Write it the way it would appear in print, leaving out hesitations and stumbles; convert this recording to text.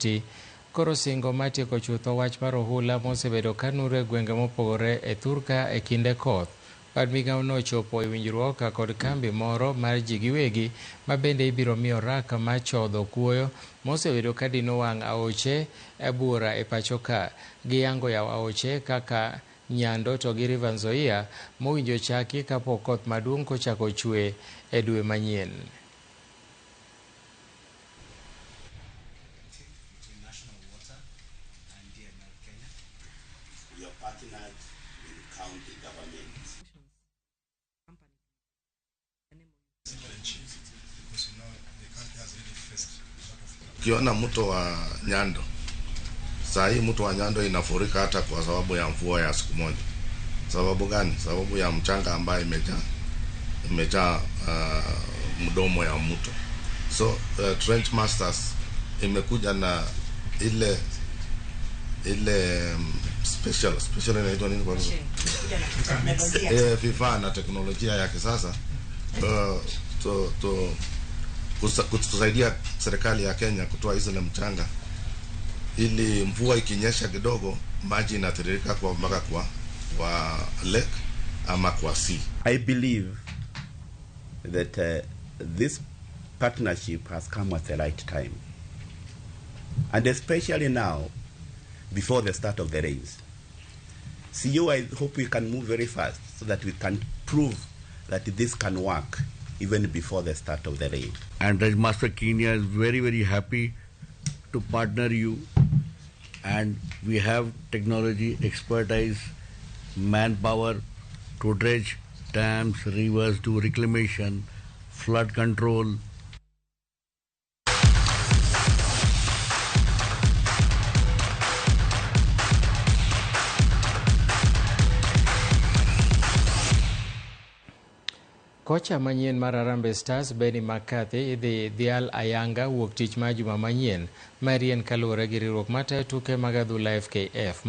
County koro singo mar tieko chutho wach mar ohula mosebedo ka nuro e gwenge mopogore e thurka e kinde koth. Bad migawo no ochopo e winjruok kod kambi moro mar ji giwegi ma bende ibiro miyo rak mar chodho kuoyo mosebedo ka dino wang' aoche e buora e pacho ka. Giyango yawo aoche kaka Nyando to gi River Nzoia mowinjo chaki kapok koth maduong' kochako chwe e dwe manyien. We are partnered with county government. Ukiona mto wa Nyando saa hii, mto wa Nyando inafurika hata kwa sababu ya mvua ya siku moja. Sababu gani? Sababu ya mchanga ambayo imejaa mdomo ya mto. So Trench Masters imekuja na ile special inaitwa nini kwa lugha? Vifaa na teknolojia ya kisasa to kusaidia serikali ya Kenya kutoa zile mchanga ili mvua ikinyesha kidogo maji inatiririka kwa mpaka kwa lake ama kwa sea. I believe that this partnership has come at the right time, and especially now, before the start of the rains. CEO, I hope we can move very fast so that we can prove that this can work even before the start of the rain. And Dredge Master Kenya is very, very happy to partner you, and we have technology, expertise, manpower to dredge dams, rivers, do reclamation, flood control. Kocha manyien mar Harambee Stars Benni McCarthy idhi dhial ayanga wuok tich mar juma manyien marien kaluwore gi riwruok matayo tuke mag adhula FKF.